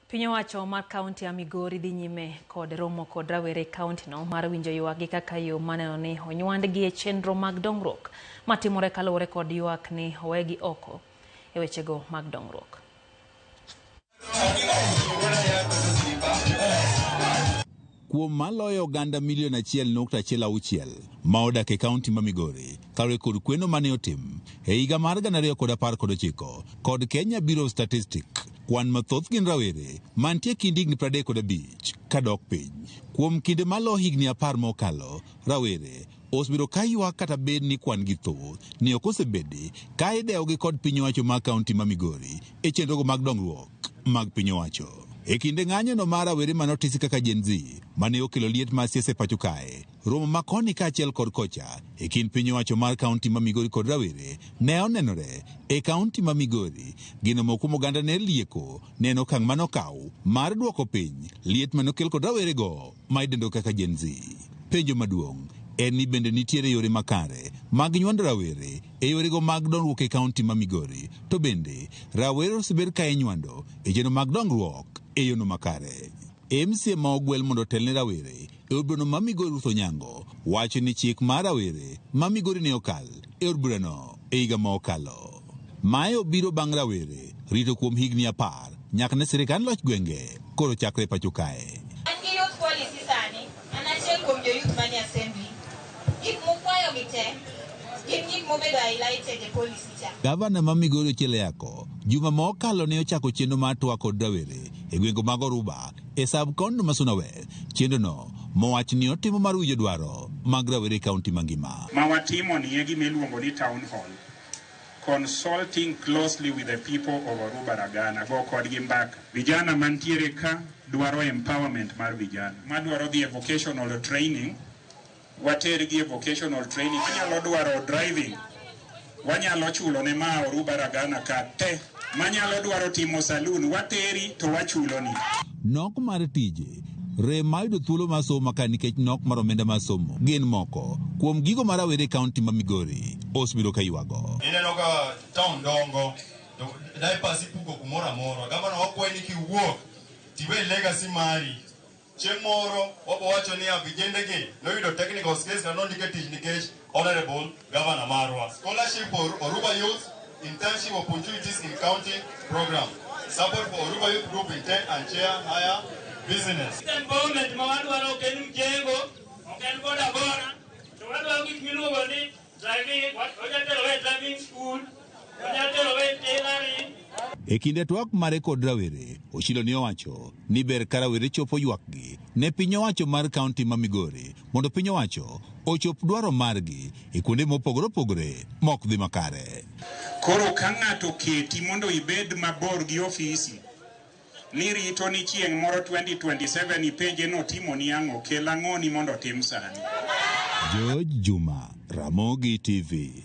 Piny owacho mar kaunti ya Migori dhi nyime kod romo kod rawere e kauntino mar winjo ywakgi kaka yo maneno ni onywandgi e chenro mag dongruok matimore kaluwore kod ywak ni owegi oko e wechego mag dongruok. Kuom maloyo oganda milion 1.16 ma odak e kaunti ma Migori, kaluwore kod kweno mane otim e higa mar 2019 kod Kenya Bureau of Statistics, kwan mathoth gin rawere mantie kind higni 35 kadok piny. Kuom kinde malo higni 10 mokalo, rawere osebedo ka ywak kata bed ni kwan gi thoth ni ok osebedi ka idewogi kod piny owacho mar kaunti ma Migori e chenrogo mag dongruok mag piny owacho. E kinde ng'anyono mar rawere mane otisi kaka Gen Z mane okelo liet mar siasa e pacho kae, romo ma koni kaachiel kod kocha e kind piny owacho mar kaunti ma Migori kod rawere ne onenore e kaunti ma Migori. Geno moko kuom oganda ne lieko ne en okang' mane okaw mar duoko piny liet mane okel kod rawerego ma idendo kaka Gen Z. Penjo maduong' en ni bende nitiere yore makare mag nywando rawere e yorego mag dongruok e kaunti ma Migori, to bende rawere osebed ka inywando e chenro mag dongruok e yono makare. MCA ma ogwel mondo otel ne rawere e od burano ma Migori Ruth Onyango wacho ni chik mar rawere ma Migori ne okal e od burano e higa ma okalo. Mae obiro bang' rawere rito kuom higni 10 nyaka ne sirikand loch gwenge koro chakre e pacho kae. An gi youth policy sani, an achiel kuom jo youth manie assembly. Gik mukwayo gi te gin gik mobedo highlighted e policy cha. Gavana ma Migori Ochiel Ayako juma ma okalo ne ochako chenro mar twak kod rawere e gwenge mag Oruba e sub county ma Suna West. Chenro no mowach ni otimo mar winjo dwaro mag rawere e kaunti mangima. Ma watimo ni e gima iluongo ni town hall, consulting closely with the people of Oruba Ragana, go kodgi mbaka. Vijana mantiere ka dwaro empowerment mar vijana. Madwaro dhi e vocational training, watergi e vocational training. Wanyalo dwaro driving, wanyalo chulo ne ma Oruba Ragana ka te. Manyalo dwaro timo saloon, wateri to wachuloni. Nok mar tije, rem mar yudo thuolo mar somo makare nikech nok mar omenda mar somo gin moko kuom gigo ma rawere e kaunti ma Migori osebedo ka ywago. Ineno ka town dongo to diapers ipuko kumoro amora. Gavana wakwayi ni kiwuok tiwe legacy mari. Chieng' moro wabo wacho niya vijende gi noyudo technical skills kata nondike tich nikech honorable governor marwa. Scholarship for Oruba youth, internship opportunities in county program. Support for Oruba youth group in tent and chair hire business. Empowerment ma wadwaro ok en mjengo, ok en boda boda, to wadwaro gik miluongo ni driving, wanyalo tero e driving school, wanyalo tero e tailoring. E kinde twak mare kod rawere, Ochilo ne owacho ni ber ka rawere chopo ywakgi ne piny owacho mar kaunti ma Migori mondo piny owacho ochop dwaro margi e kuonde mopogore opogore mok dhi makare. Koro ka ng'ato keti mondo ibed mabor gi ofisi, ni rito ni chieng' moro 2027 ipenje notimo ni ang'o, kel ang'oni mondo otim sani. George Juma, Ramogi TV.